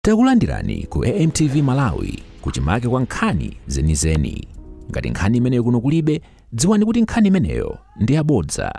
Takulandirani ku AMTV Malawi kuchimake kwa nkhani zenizeni. Ngati nkhani imeneyo kuno kulibe, dziwani kuti nkhani imeneyo ndi yabodza.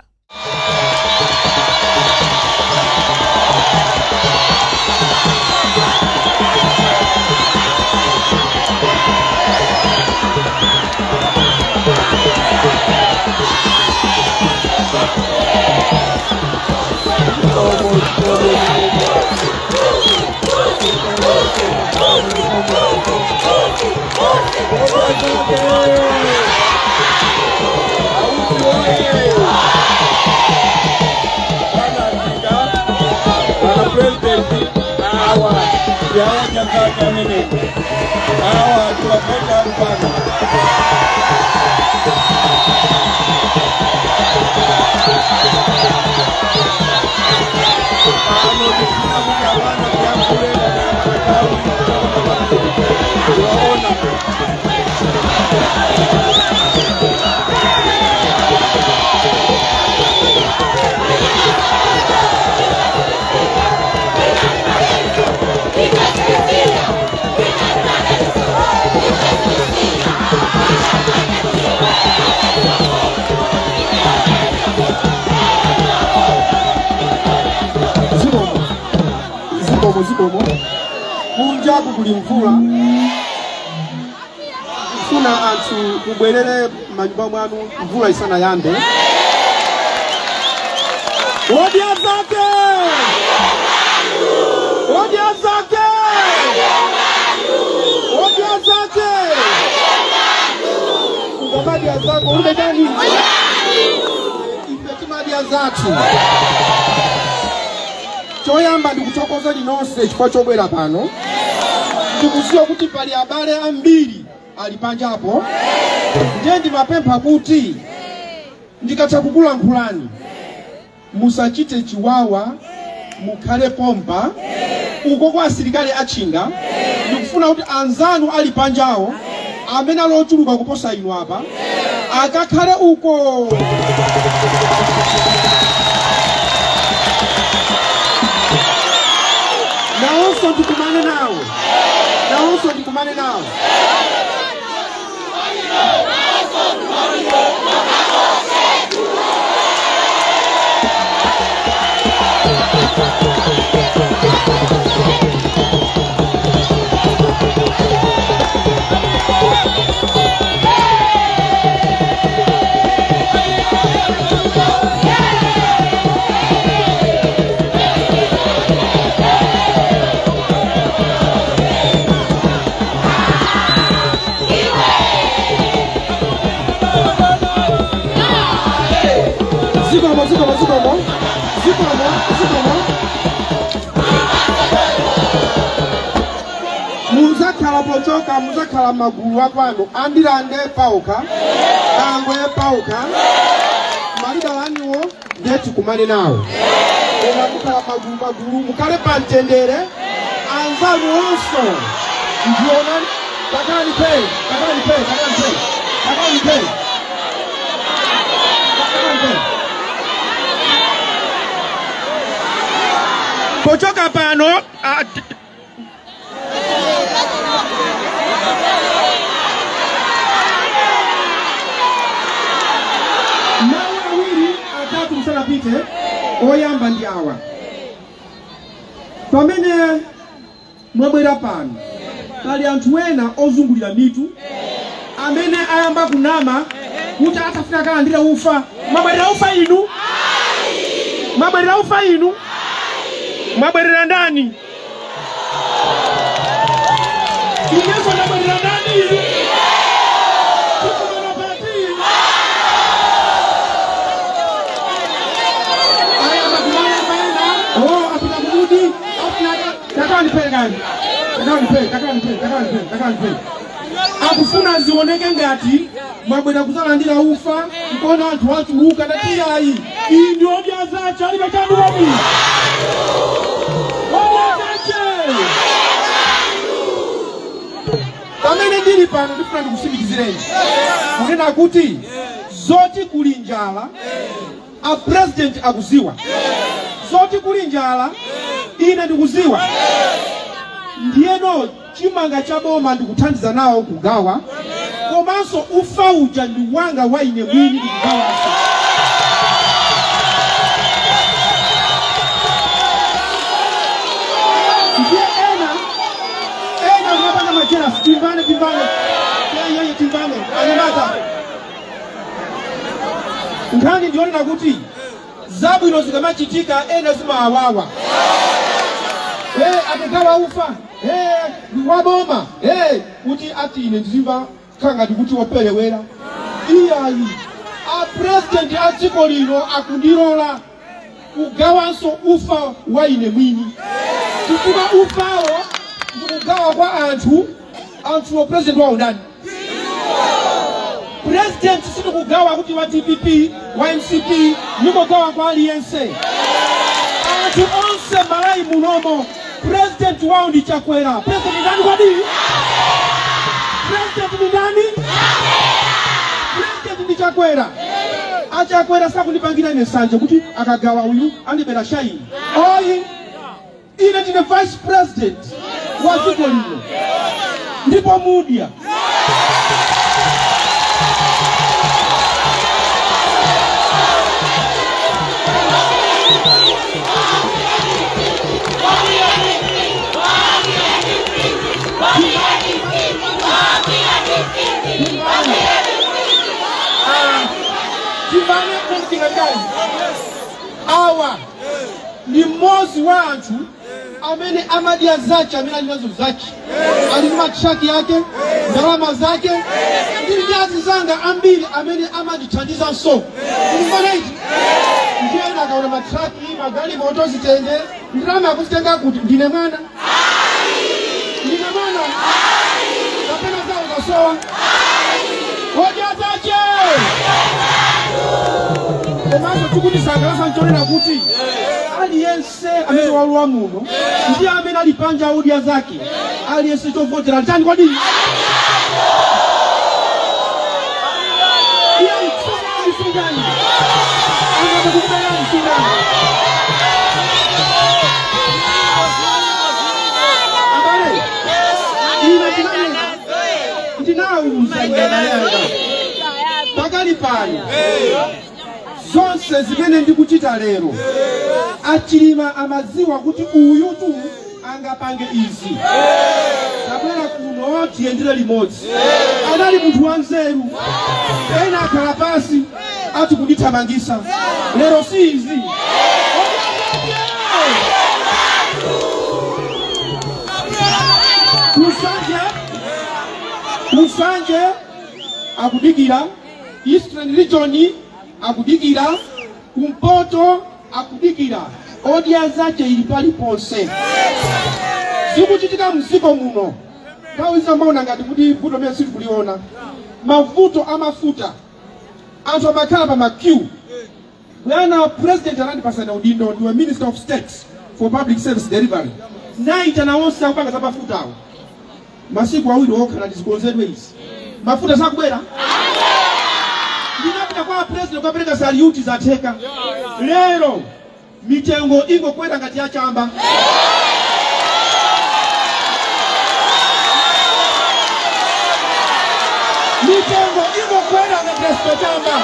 Zikomo kunjaku kuli mvula funa anthu kubwerere manyumba mwanu mvula isanayambe. Odya zake! Odya zake! Odya zake! Ungamadya zako ule ndani? Ife timadya zathu. Choyamba ndikuthokoza linonse chifukwa chobwera pano. Ndikudziwa kuti pali abale ambiri ali panjapo. Ndiye ndimapempha kuti ndikatha kukulankhulani musachite chiwawa, mukhale pompa uko kwa asilikali achinga. Ndikufuna kuti anzanu ali panjawo amene ali ochuluka kuposa inu apa akakhale uko. Nawonso ndikumane nawo. Nawonso ndikumane nawo. Zikomo, zikomo, zikomo, zikomo, zikomo. Muzakhala pochoka, muzakhala magulu akwanu, andilande pauka, angwe pauka, malida waniwo, ndiye tikumane nawo. Koma mukhala magulu magulu, mukhale pa mtendere, anzanu onso, ndionani, takani pe, takani pe, takani pe, takani pe, takani pe. Pochoka pano mawu awiri atatu musanapite oyamba ndi awa. Pamene mwabwera pano pali anthu ena ozungulira mitu amene ayamba kunama kuti atafuna kalandira ufa. Mwabwerera ufa inu? Mwabwerera ufa inu? Mwabwerera ndani? Ingeso ndabwerera ndani? Tikumana pati? Ayamba kumaya ena. Oh, apita kumudi. Afuna takani pe gani? Takani pe, takani pe, takani pe, takani pe. Akufuna zioneke ngati mwabwera kuzalandira ufa, nkona anthu achuluka ndati ayi. Iyi ndi odya zache alibe chandu kodi. Pamene ndili pano ndifuna ndikusimikizireni kunena kuti zoti kuli njala a president akuziwa, zoti kuli njala ine ndikuziwa. Ndiyeno chimanga cha boma ndikuthandiza nawo kugawa, komanso ufa uja ndi wanga wa ine mwini ndikugawanso. Ndiye ena kumapanga majerasi, timbane timbane, yeye timbane anyamata. Nkhani ndionena kuti zabwino zikamachitika ena zimawawa. Akagawa ufa waboma kuti ati ine ndizimva khangati kuti woperewera. Iyayi, a president a dziko lino akundilola kugawanso ufa wa ine mwini, chifukwa ufawo ndikugawa kwa anthu. Anthuwo president wawo ndani? President sindikugawa kuti wa DPP wa MCP, ndikugawa kwa aliyense. Anthu onse Malawi munomo president wao ndi Chakwera. President ndani kwadi? President ni ndani? President ndi Chakwera. Achakwera sakundipangira ine sanje kuti akagawa uyu andibera shaini. Oyi, ine ndine vice president wa dziko lino, ndipo mudya. Awa ni mmozi wa anthu amene amadya zache, amene ali nazo zache, ali ndi matchaki yake, ndalama zake, ndi nyazi zanga ambiri amene amandithandizanso. Ndikufanaichi ndiye akaona matraki magalimoto zitenge ndalama akuzitenga kuti ndine mwana, ndine mwana kapena zawo zasowa odya zache. Komanso chikutisangalatsa nchonena kuti aliyense amene walowa muno ndi amene ali panja odya zake, aliyense chovotera ndani kodi? Abale, ine ndinawuza pakali pano zonse zimene ndikuchita lero, achilima amadziwa kuti uyu tu angapange izi. Tabwera kuno tiyendere limodzi. Anali munthu wanzeru, ena akhala pasi ati kundithamangisa. Lero si izi. Kusanje akudikira, Eastern Region akudikira, kumpoto akudikira, odya zache ili paliponse. Zikuchitika mdziko muno nthawi zambiri ngati kuti vuto limene sitikuliona, mavuto amafuta, anthu amakhala pa maqueue. Bwana president anandipasana udindo, ndiwe Minister of State for Public Service Delivery, naitana onse akupanga za mafutawo masiku awiri okhala tizikonzedwe izi. Mafuta sakubwera. Ndinapita kwa president kukapereka saluti zatheka. Lero mitengo ingokwera ngati yachamba. Mitengo ingokwera ngati yachamba.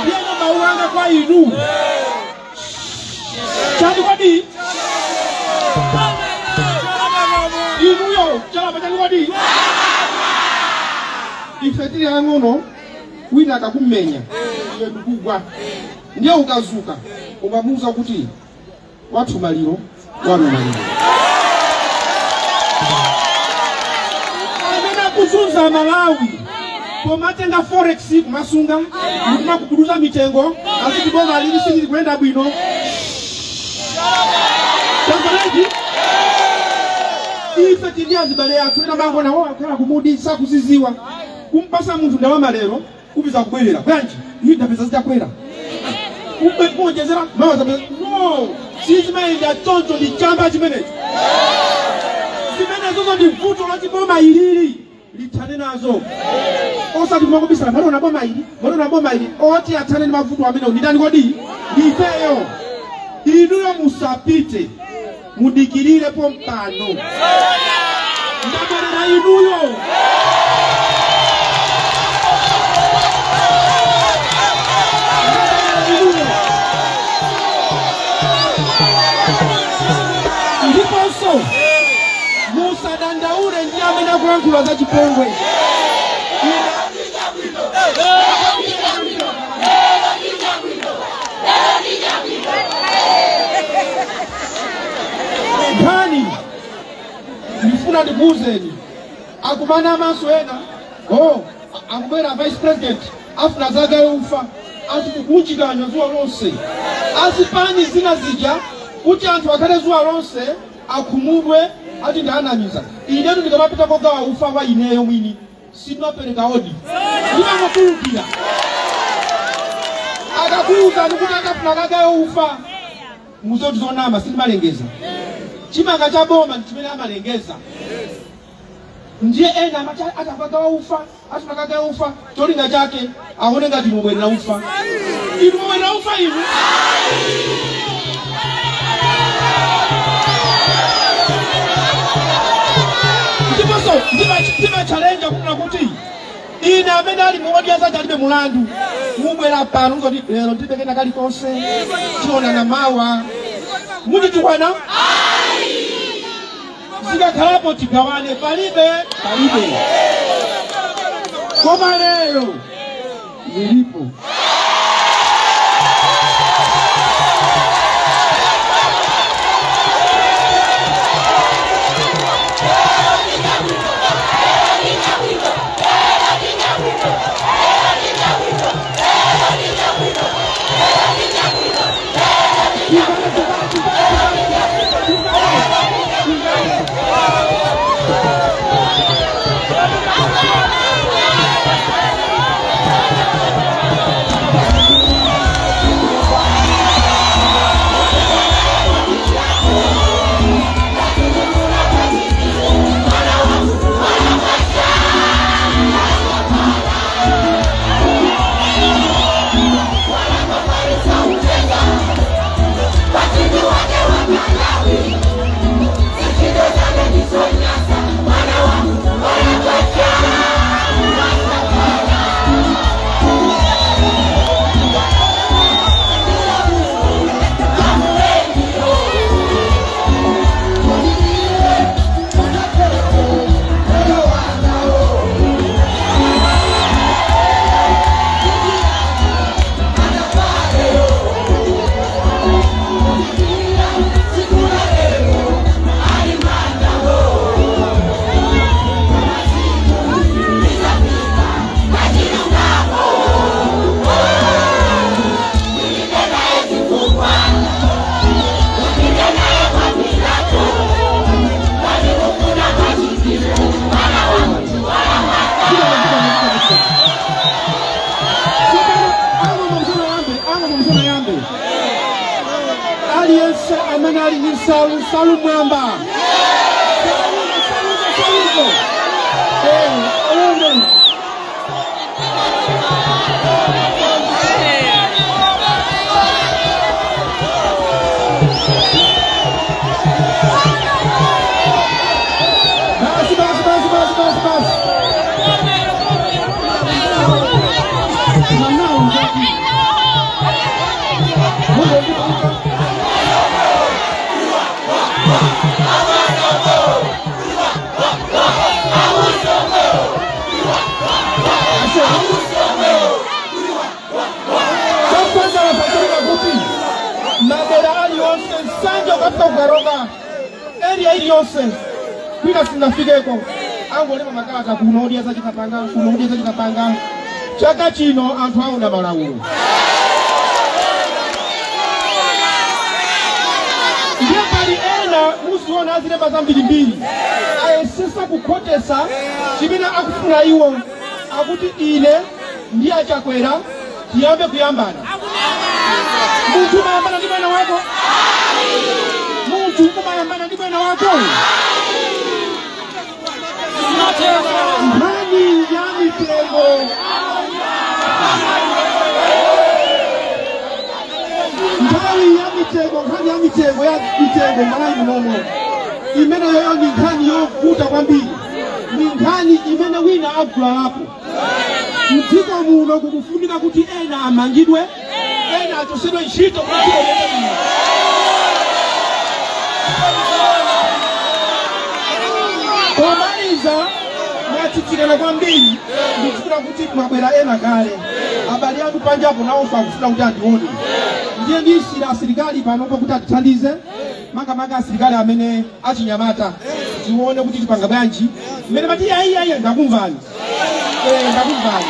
Ndiyeno mauanga kwa inu. Chani kwadi? Inuyo chalapa chani kwadi? Ife tili ang'ono, wina akakumenya iwe kukugwa, ndiye ukazuka umamuuza kuti wathu maliro wanu maliro. Amene akuzunza Malawi pomatenga forex kumasunga ndikumakuguduza mitengo aziti boma lili silili kuyenda bwino. Tanzanidi ife tili azibale athu ena mango nawo akhala kumudi sakuziziwa kumpasa munthu ndalama lero kupeza kubwerera bwanji iyi ndapeza zitakwera kumbe kuonjezera mawa zapeza no sizimayenda choncho ndi chamba chimenecho zimenezozo ndi vuto la chiboma ilili lithane nazo osati kumakubisana malona boma ili malona boma ili oti athane ndi mavuto amene ndi ndani kodi ndifeyo inuyo musapite Mudikirire pompano. Ndabwerera inuyo. Ndiponso musadandaule ndi amene akulankhula za chipongwe. Nkhani ndifuna ndikuwuzeni, akumana amaso ena, oh, akubwera vice president afuna zagaye ufa, ati kukunjikanya zuwa lonse, azipani zina zija kuti anthu akhale zuwa lonse akhumudwe ati ndanamiza. Inetu ndikamapita kogawa ufa wa ineyo mwini sinapereka odi, ndimangotulukira. Akakuwuzani kuti akafuna kagaye ufa, muzoti zonama sindimalengeza. Chimanga cha boma ndi chimene amalengeza. Ndiye ena amati atakagawa ufa, atakagawa ufa, cholinga chake aone ngati mubwerera ufa. Inu mubwerera ufa inu. Ndiponso ndimachalenja kunena kuti ine amene ali muodya zache alibe mulandu, mubwera pano muzoti lero ndilibe kena kalikonse, tionana mawa. Mutitukwana? Zikakhalapo tigawane, palibe palibe. Koma lero zilipo. Salu, salu mwamba. Salu, salu, salu. Basi, basi, basi, basi, basi, basi. Kugaroga area iliyonse kwina sinafikeko angolema makalata kuno odya za chikapanga kuno odya za chikapanga. Chaka chino anthu aona malawulo. Ndiye pali ena muziona azilemba zambirimbiri ayesesa kukhotesa chimene akufuna iwo, akuti ine ndi achakwera tiyambe kuyambana. Munthu umayambana ndi bwana wako, munthu umayambana ndi bwana wako. Nkhani ya mitengo, nkhani ya mitengo, nkhani ya mitengo. mitengo ya mitengo Malawi munomo. Imeneyo ndi nkhani yovuta kwambiri, ni nkhani imene wina agulalapo. Mdziko muno kukufunika kuti ena amangidwe, ena achosedwe ntchito kuti dziko liyende bwino. Pomaliza, mwatitsikana kwambiri, ndikufuna kuti mwabwera ena kale. Abale anu panjapo nawonso akufuna kuti andione. Ndiye ndisira asilikali panopo kuti atithandize, makamaka asilikali amene achinyamata, tione kuti tipanga bwanji. Mmene mati ayi ayi, ndakumvani. Ndakumvani.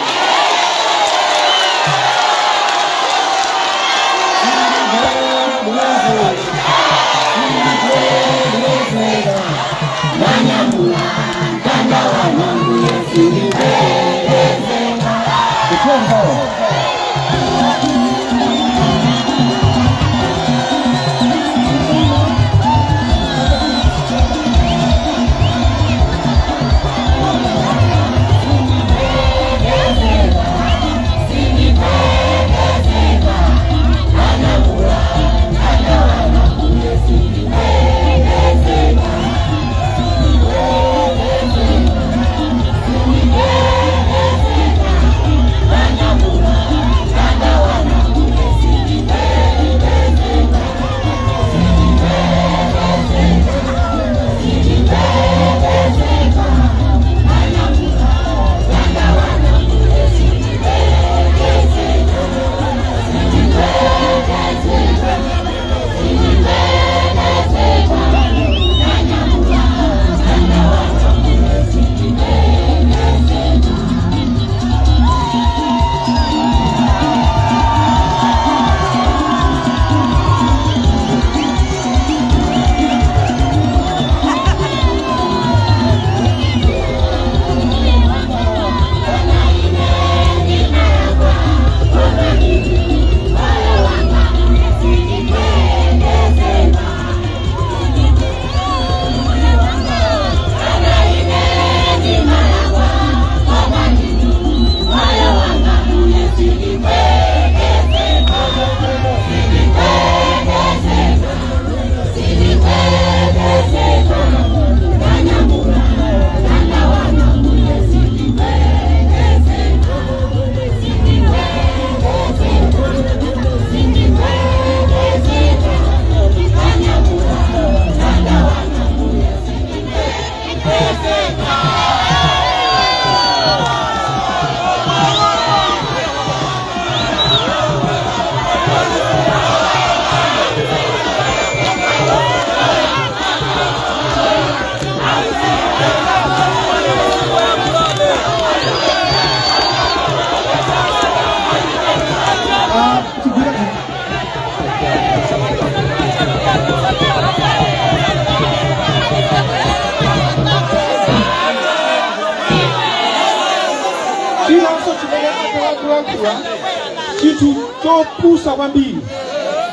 Chinthu chopusa kwambiri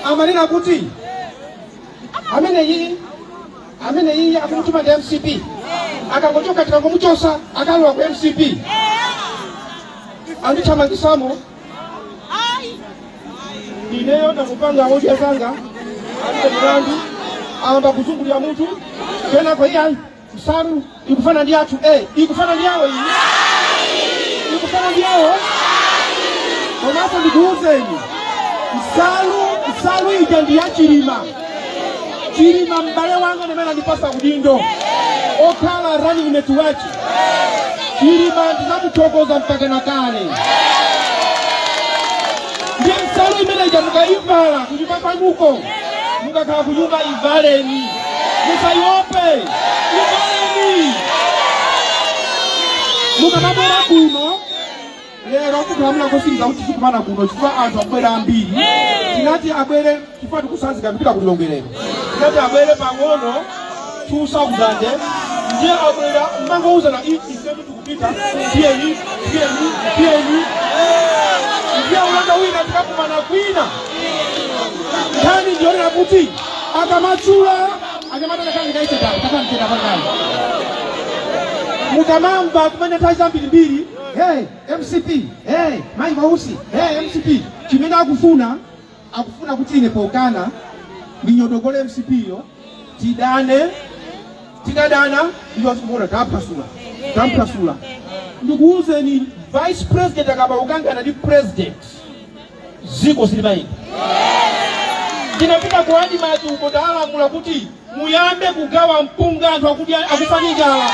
amanena kuti amene iyi akumutuma ndi MCP, akangochoka tikangomuchosa akalowa ku MCP. Andithamangisamo ineyo ndakupanga odya zanga alibe mulandu, ayamba kuzungulira mutu kenako iyayi msalu ikufana ndi athu, ikufana ndi yawo, iyi ikufana ndi yawo. Komanso ndikuwuzeni, nsalu ija ndi ya Chilima. Chilima m'bale wanga ndimene andipasa udindo okhala running mate wachi. Chilima ndinamuthokoza mpaka na kale. Ndiye nsalu imene ija mukaivala kunyumba kwanuko, mukakhala kunyumba ivaleni, musaiope, ivaleni. Mukamabwera kuno lero kukulamula kosiriza kuti tikumana kuno chifukwa anthu akubwera ambiri. Tinati abwere chifukwa tikusanzika kupita kulilongerero. Tinati abwere pang'ono 2000 ndiye abwera mmangouzana ifetu tikupita tiyeni tiyeni tiyeni. Ndiye ulanda wina tikakumana kwina. Nkhani ndionera kuti akamachula mukamamba kumene nthawi zambirimbiri, hey MCP, hey Mai Mausi, hey MCP. Chimene akufuna kuti ine pokana Ndinyodokole MCP yo tidane tikadana ndiwazikuona taphasula tamphasula. Ndikuwuzeni vice president akaba ukangana ndi president ziko silimayenda. Ndinapita ku Adimati uko ndalamula kuti muyambe kugawa mpunga anthu akufa ndi njala.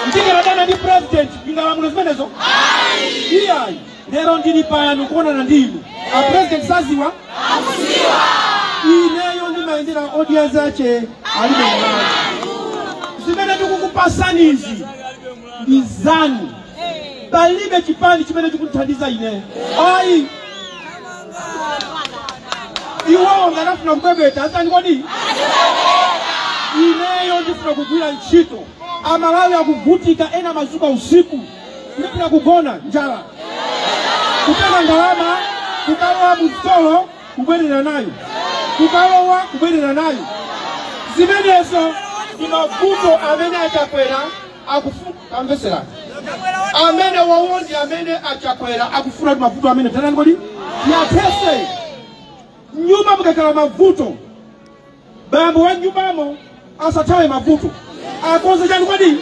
Ndikadana ndi president ndingalamula zimenezo? Iyayi. Lero ndili pano kuonana ndinu. A president saziwa? Akuziwa. Ineyo ndimayendera audience ache alibe mlandu. Zimene tikukupasanizi ndi zanu. Palibe chipani chimene chikuthandiza ine. Ayi. Iwowo nganafuna kubwebweta asani kodi? Ineyo ndifuna kugwira ntchito. Amalawi akuvutika ena mazuka usiku. Ndifuna kugona njala. Kutenga ndalama, kukalowa msitolo, kubwerera nayo. Kukalowa, kubwerera nayo. Zimenezo ndi mavuto amene achakwera akufuna kamvesera. Amene wawondi amene achakwera akufuna kuti mavuto amene tanani kodi? Yathese. Nyumba mukakhala mavuto. Bambo wa nyumbamo asathawe mavuto. Akonze chani kodi?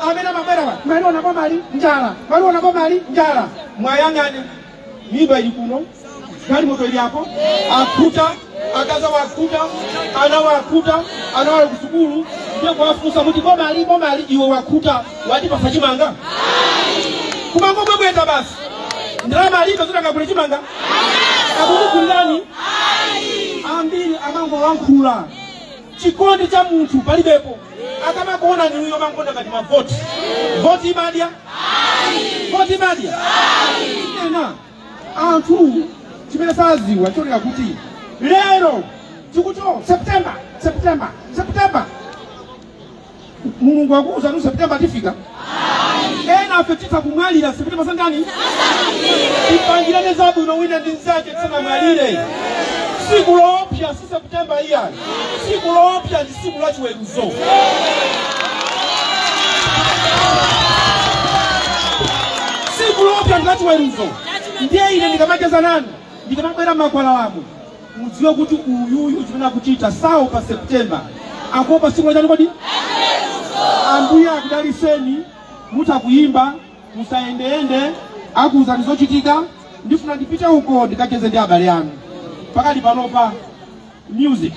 Amene amabwera mwaliona bomali njala, mwaliona bomali njala. Mwayang'ane mimba ili kuno, galimoto ili apo, akhuta, akaza wakhuta, ana wakhuta, ana wali kusukulu, ndiye kuwafunsa kuti bomali bomali iwe wakhuta watipasa chimanga? Kumangobwebweta basi. Ndalama alibe zotakagula chimanga? Akukugulirani? Ambiri amangolankhula. Chikondi cha munthu palibepo. Akamakuona ni uyo mangonda ngati mavoti. Voti imadya? Voti imadya? Ena anthu chimene saziwa choneka kuti lero tikuti September, September, September. Mulungu akuuza nu September tifika. Ena afe titha kumwalira September sangani? Tipangirane zabwino wina ndi mnzake tisanamwalire. Siku loopsa si September iya. Siku loopsa ndi siku la chiweruzo. Siku loopsa ndi la chiweruzo. Ndiye ine ndikamacheza nanu, ndikamabwera makwalalamu. Mudziwe kuti uyuyu chimene akuchita sawo pa September. Akuopa siku la chani kodi? Ambuye akudaliseni, mutha kuyimba, musayendeende, akuwuzani zochitika, ndifuna ndipite uko ndikacheze ndi abale anu. Pakali panopa music.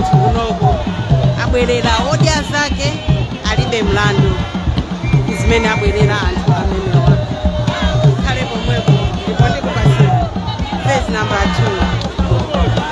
Anthu kunoko abwerera odya zake alibe mlandu, zimene abwerera anthu amenewa. Khale pomwepo ndipo ndikupasira phase number 2.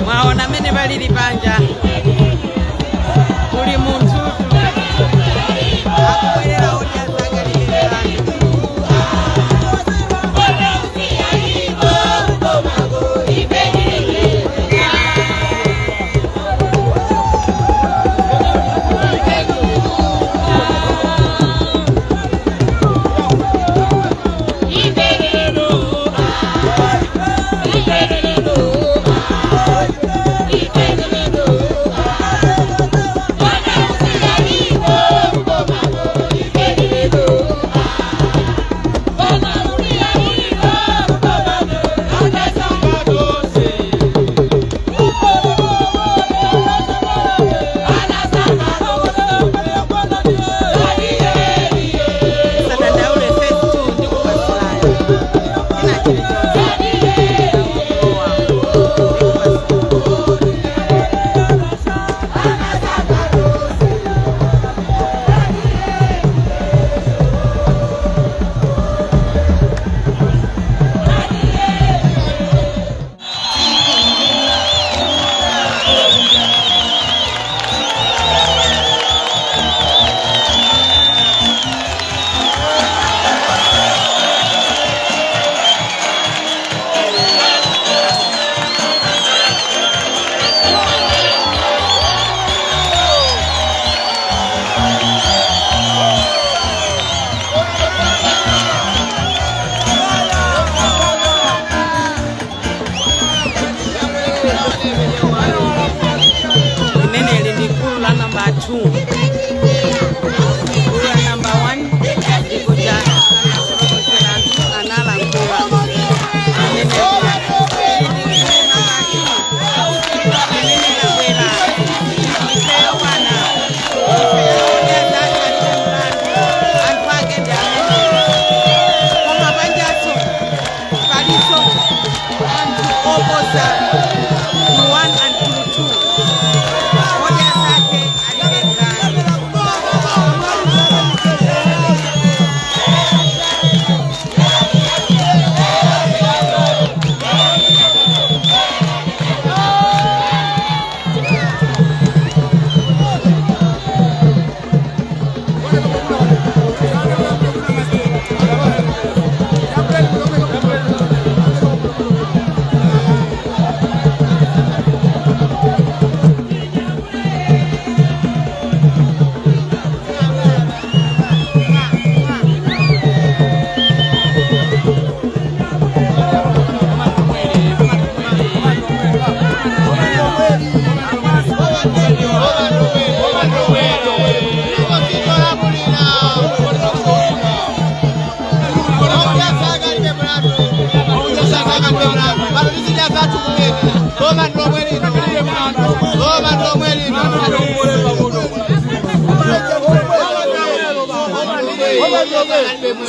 Mwaona mene balili panja kuli munthutu akubwerera odya zake alibe mlandu.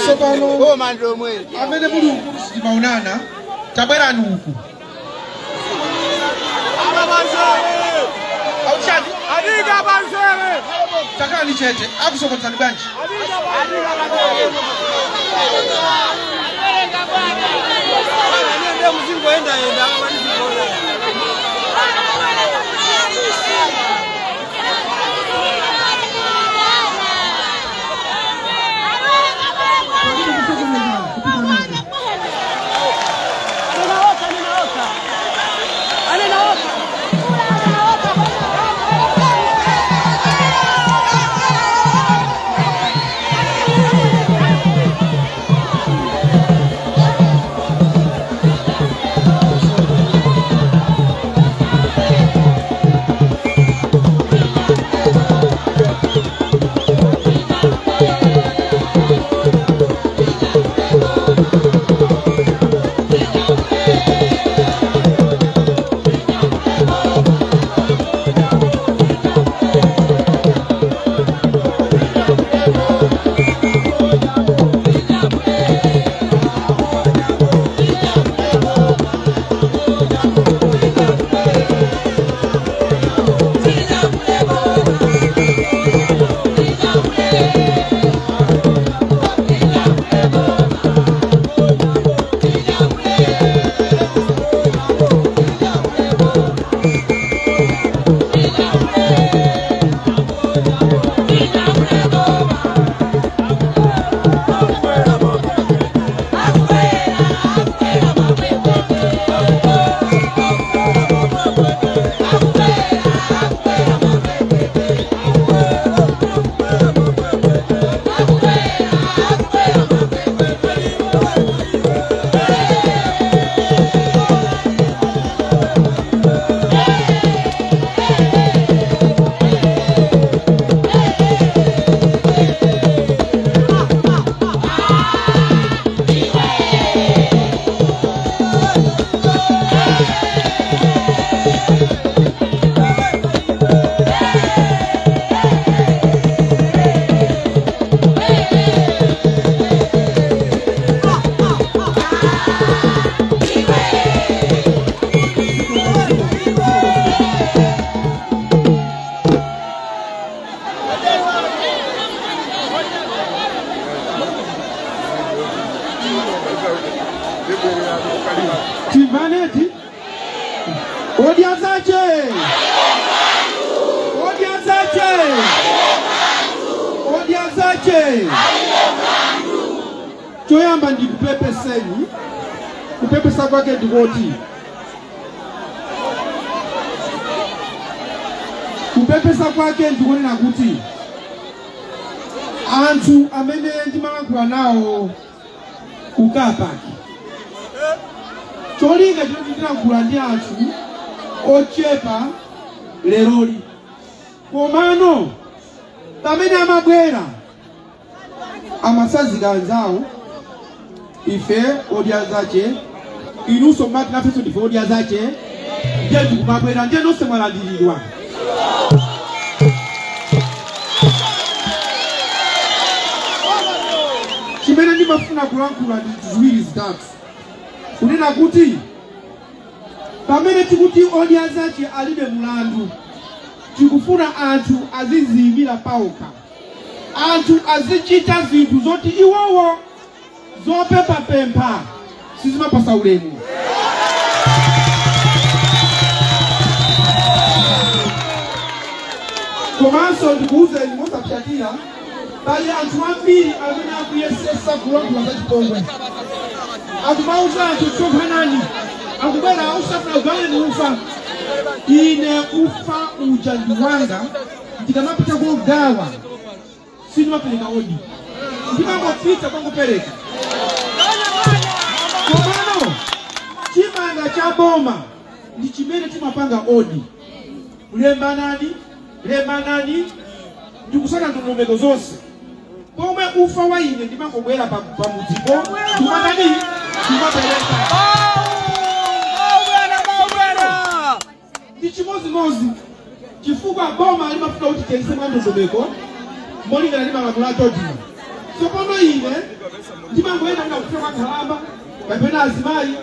Sopano amene muli uku sitimaonana, tabwerani uku. Takani chete, akusokonzani bwanji. Tivaneti Odya zache Odya zache Odya zache. Choyamba ndi kupepeseni. Kupepesa kwake ndikoti kupepesa kwake ndikunena kuti anthu amene ndimalankhula nawo kukapaki cholinga choti ndilankhula ndi anthu ochepa leroli, komano pamene amabwera amasazika anzawo ife odya zache inunso mati nafenso ndife odya zache ndiye ndikumabwera ndiye nonse mwalandiridwa. Chimene ndimafuna kulankhula ndi ziwiri zitatu kunena kuti pamene tikuti odya zache alibe mulandu, tikufuna anthu aziziyimira pawokha, anthu azichita zinthu zoti iwowo zopemphapempha sizimapasa ulemu. Komanso ndikuwuzeni mosapyatira, pali anthu ambiri amene akuyesesa kulankhula za chipongwe, akumauza anthu tsomphanani, akubwera ausafuna ugawane ufa. Ine ufa uja ndi wanga, ndikamapita kogawa sindimapereka odi, ndimangopita kwangopereka. Komano chimanga cha boma ndi chimene timapanga odi, kulembanani lemanani ndikusaka ndondomeko zonse. Pomwe ufa wa ine ndimangobwera pamudzipo kumatani kumapereka ndi chimozimozi, chifukwa boma limafuna kuti tiyendetse mwa ndondomeko molingana ndi malamulo a Georgia. Tsopano ine ndimangoyenda kuna kufika kwa nkhalamba kapena azimayi.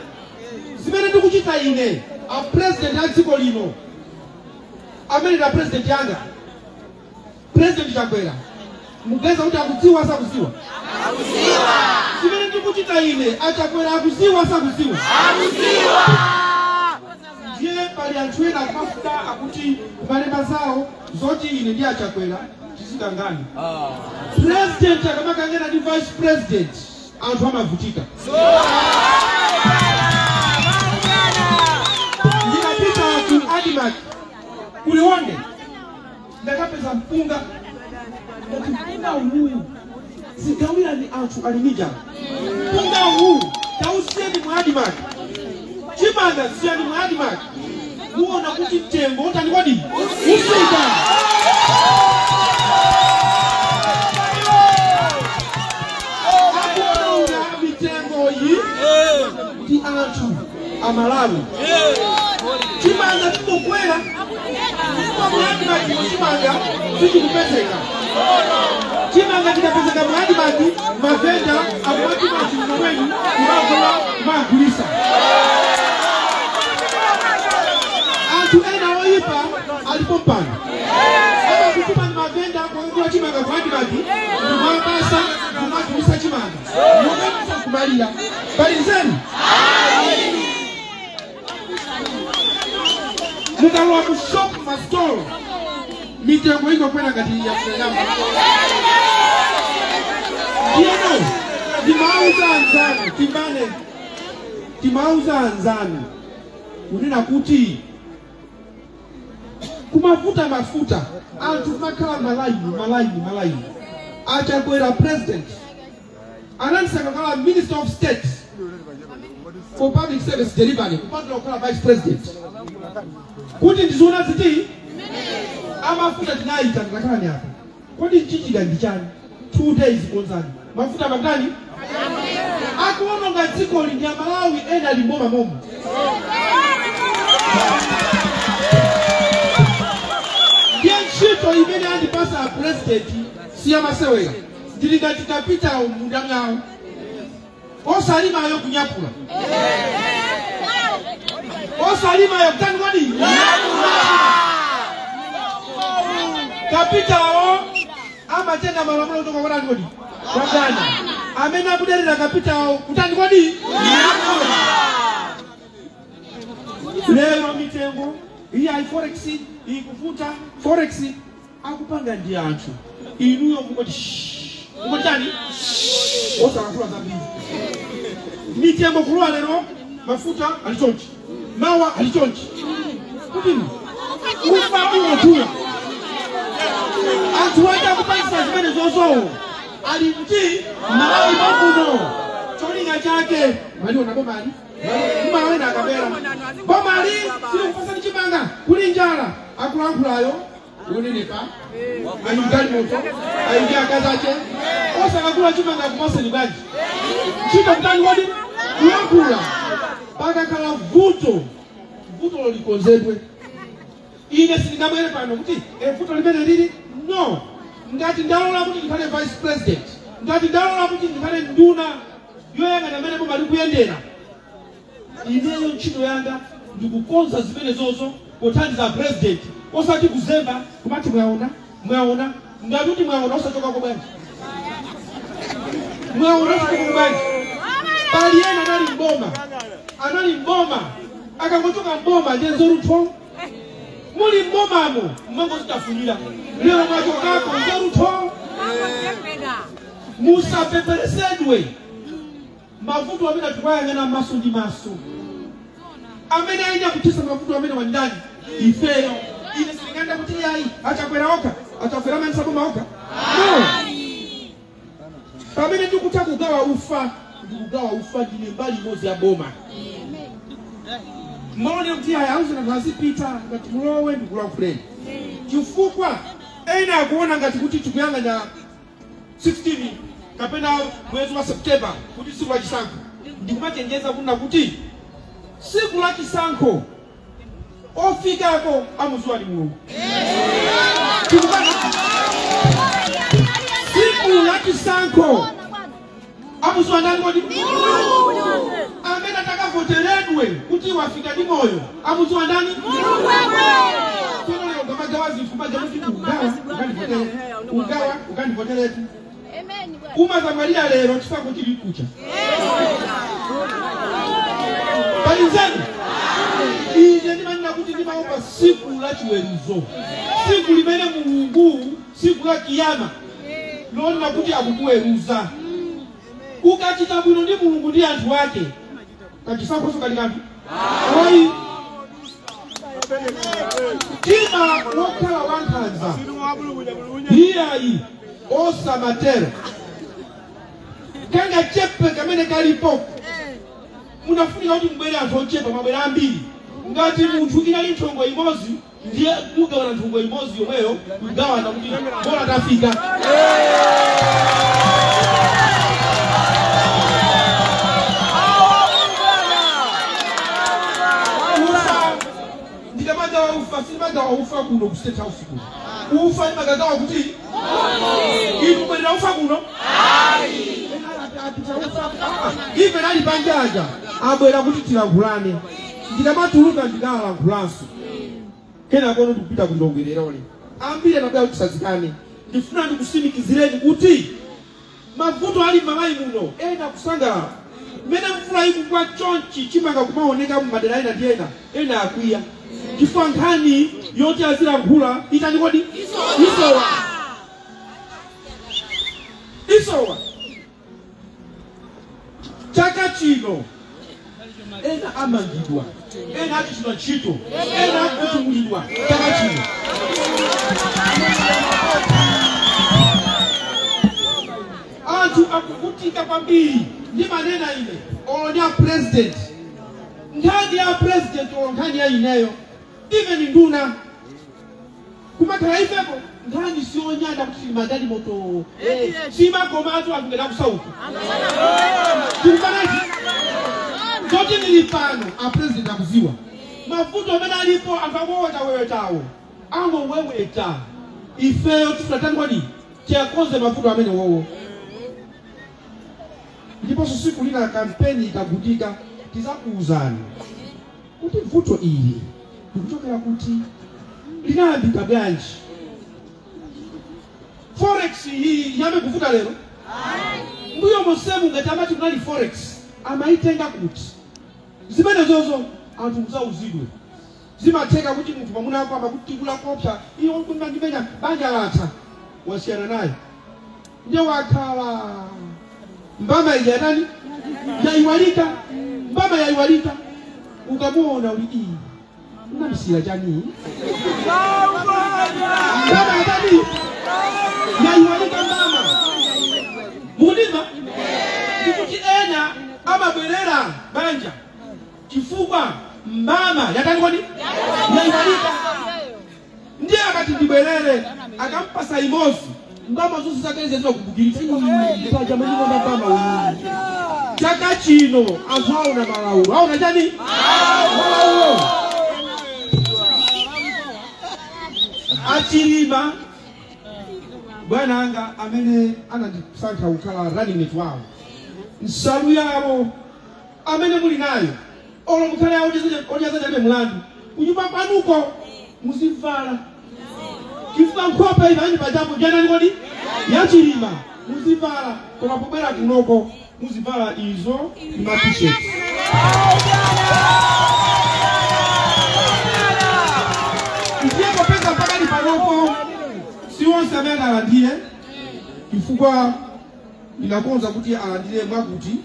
Zimene ndikuchita ine a president a dziko lino, amene ndi a president yanga, President Chakwera, mugeza kuti akudziwa asakudziwa? Zimene ndikuchita ine aChakwera akudziwa asakudziwa? Akudziwa. Ndiye pali anthu ena akumafuta akuti kumalemba zawo zoti ine ndi aChakwera tizikangana. President akamakangana ndi vice president anthu amavutika. Ndikapita ku ADMARC kuliwonde ndakapeza mpunga, ndati mpunga uwu zigawirani anthu ali ndi njala. Mpunga uwu tausiyeni mu ADMARC, chimanga siyani mu ADMARC, muona kuti mtengo utani kodi usika. Akuonga mitengo iyi ndi anthu amalawi. Chimanga chikukwera mu ADMARC, chimanga sichikupezeka. Chimanga chikapezeka mu ADMARC, mavenda akumatuma chimanga mwenu kumagula kumagulisa. Anthu ena oyipa alipo mpano amakutuma ni mavenda kuagula chimanga ku ADMARC kumapasa kumagulisa chimanga mukamisa kumalira. Pali nzeru? Mukalowa ku shop masitolo mitengo ikokwera ngati ya nyama. Ndiyeno timauza anzanu timbane, timauza anzanu kunena kuti kumafuta mafuta anthu kumakhala malaini malaini malaini. Achakwera president anandisaka kukhala minister of state for public service delivery kupatula kukhala vice president kuti ndiziona ziti amafuta tinayita ndakhala ni apa kodi chichika ndi chani 2 days konzani mafuta makani akuononga dziko li ndi Amalawi ena ali mboma momo. Ndiye ntchito imene andipasa a president siyamasewera. Ndili ngati kapita munda mwawo osalimayo kunyapula, osalimayo kutani kodi kapitawo amatenga malamulo kutoka kwa kodi kwa Ghana amene akuderera kapitawo kutani kodi. Lero mitengo iyi ayi forex ikufuta forex akupanga ndi anthu inuyo mukoti mukoti chani osakakula zambiri. Mitengo kulowa lero mafuta alichonchi mawa alichonchi kuti ufa ungodula anthu waja kupangisa zimene zozowo ali mti Malawi mamuno cholinga chake maliona bomali mawena akabera bomali silikupasani chimanga kuli njala akulankhulayo unenepa ali mgali moto ali akazache osakakula chimanga kumaseni bwanji ntchito kutani kodi kuyankhula pakakhala vuto vuto likonzedwe. Ine sindingabwere pano kuti vuto limene lili no. Ngati ndalola kuti ndikhale vice president, ngati ndalola kuti ndikhale nduna yoyang'ana amene boma likuyendera, ineyo ntchito yanga ndikukonza zimene zozo pothandiza president, osati kuzemba kumati mwaona mwaona ngati kuti mwaona osachokako bwanji mwaona osachokako bwanji. Pali ena anali mboma, anali mboma akangochoka mboma ndiye nzeru muli mbomamo mmangozitafunira lero mwachokako nzeru musapeperesedwe mavuto amene tikuyang'ana maso ndi maso amene aina kutisa mavuto amene wandani ifeyo. Ine sindinganda kuti ayi achakwera okha achakwera amene saboma okha no. Pamene ndikutha kugawa ufa ndikugawa ufa ndine mbali imodzi ya boma. Mone kuti aya auze anthu azipita ngati mulowe ndikulankhuleni chifukwa ena akuona ngati kuti tikuyang'ana 16 kapena mwezi wa September kuti tsiku la chisankho. Ndikumachenjeza kuna kuti tsiku la chisankho ofikako amuziwa ni Mulungu. Tsiku la chisankho amuziwa ndani kodi? Amene atakavoteredwe kuti wafika ndi moyo amuziwa ndani? Tsono lero ngamagawa zinthu maja kuti ugawa ukandivotere, ugawa ukandivoteretu, umazamwalira lero chisankho chili kucha. Palizeni ine ndimanena kuti ndimaopa siku la chiweruzo, siku limene Mulungu, siku la kiyama lonena kuti akukuweruza. Ukachita bwino ndi Mulungu ndi anthu ake, kachisankhoso kali kanthu ayi. Mtima wokhala wankhanza iyayi osamatero kanga chepe kamene kalipo. Munafunika kuti mubwere anthu ochepa, mabwera ambiri. Ngati munthu inali nthongo imodzi, ndiye mugawana nthongo imodzi yomweyo, kugawana kuti bola tafika. Ufa ndikamagawa ufa, sindimagawa ufa kuno ku State House kuno. Ufa ndimagagawa kuti inu mubwerera ufa kuno. Ife nali panjaja abwera kuti tilankhulane, ndikamatuluka ndikalankhulanso kenako ndikupita ku Lilongwe leroli. Ambiri anabwera kuti tisazikane. Ndifuna ndikusimikizireni kuti mavuto ali m'Malawi muno ena kusangalala mmene mvula ikugwa chonchi, chimanga kumaoneka mumadera ena ndi ena, ena akwiya chifukwa nkhani yoti azilankhula itani kodi? Isowa, isowa. Chaka chino ena amangidwa, ena achitidwa ntchito, ena akutumulidwa chaka chino. Anthu akuvutika kwambiri. Ndimanena ine olo ndi a president, nkhani ya president olo nkhani ya ineyo, even nduna kumakhala ifepo nkhani sionyada kuti tili moto simakomatu anthu ngati akusauka tikupanati zoti ndili pano. A president akuziwa mavuto amene alipo, anthu akuwewetawewetawo angoweweta. Ifeyo tifuna tani kodi? Tiyakonze mavuto amene wowo. Ndiponso siku lina kampeni ikagutika, tizakuwuzani kuti vuto ili likuchokera kuti, linayambika bwanji. Forex iyi yambe kuvuta lero? Mbuyo monsemu ngati amati kunali forex, amaitenga kuti? Zimene zozo anthu muzauzidwe. Zimatheka kuti munthu mwamuna wako amakutikula kopsa, iwo ndimenya banja latha, wasiyana naye, ndiye wakhala mbama ija nani yaiwalika, mbama yaiwalika. Ukamuona uli iyi unamsira chani, mbama yatani yaiwalika mbama. Mukundimva? Ndikuti ena amabwerera banja chifukwa mbama yatani kodi? Yaiwalika. Ndiye akati ndibwerere, akampasa imosi, mbama zonse zake zimakumbukirisa paja mwenye mbama uyu. Chaka chino anthu aona malaulo, aona chani? Malaulo. Achilima bwana anga amene anandisankha kukhala running mate wawo, nsalu yawo amene muli nayo, olo mukhale yawo odyaza mulandu kunyumba kwanuko muzivala, chifukwa nkhope imene pajapo janani kodi? Yachilima muzivala, koma pobwera kunoko muzivala izo ma t-shirt. Ndiye popeza mpaka ni panopo si wonse amene alandire, chifukwa ndinakonza kuti alandire mwakuti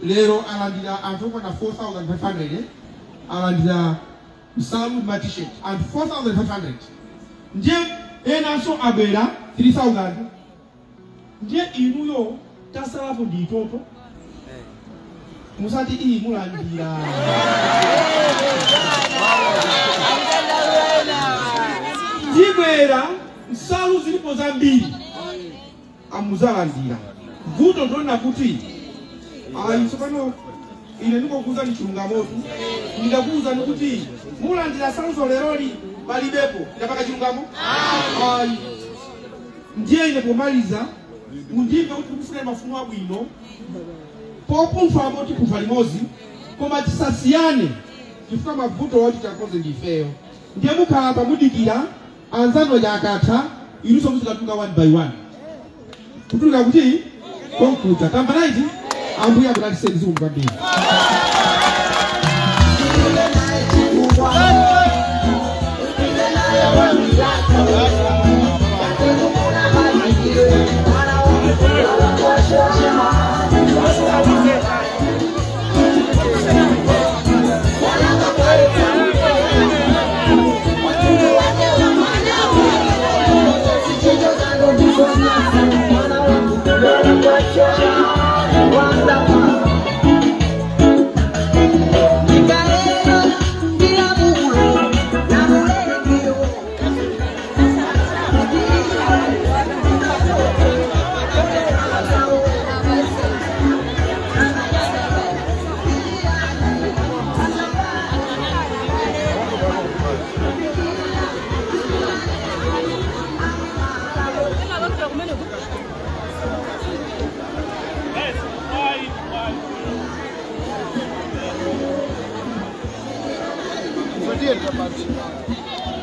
lero alandira anthu okwana 4500, alandira nsalu ma t-shirt anthu 4500, ndiye enanso abwera 3000. Ndiye inuyo tasalapo ndi itoto, musati iyi mulandira. Ndibwera nsalu zilipo zambiri amuzalandira. Vuto ndona kuti ayi tsopano ine ndikokuuzani chilungamotu, ndikakuuzani kuti mulandira nsaluzo leroli palibepo, ndapaka chilungamo ayi. Ndiye ine pomaliza Mundimve kuti tikufuna mafuno abwino popunthwa amoti kufa limodzi koma tisasiyane chifukwa mavuto woti takonze ndifeyo. Ndiye mukhala pamudikira anzanu akatha inunso muzikatuluka one by one kutuluka kuti konkuta tambanaiti ambuye akudalitseni zikomo kwambiri.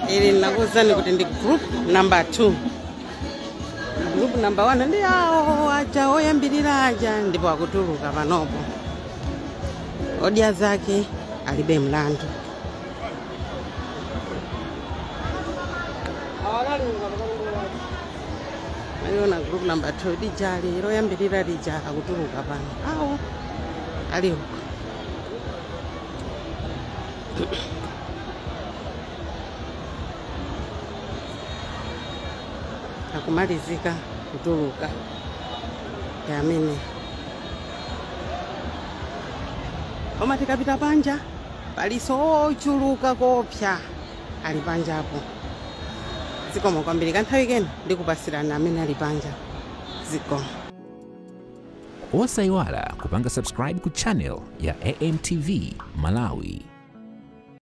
Ili nakuwuzani kuti ndi group number 2. Group number 1 ndi awo aja oyambirira aja ndipo akutuluka panopo. Odya zake alibe mlandu. Ayona group number 2 lijali loyambirira lija akutuluka pano. Awo ali uko. Akumalizika kutuluka amene koma tikapita panja paliso ochuluka kopsa ali panjapo. Zikomo kwambiri kanthawi kena ndikupasirana amene ali panja. Zikomo. Osayiwala kupanga subscribe ku channel ya AMTV Malawi.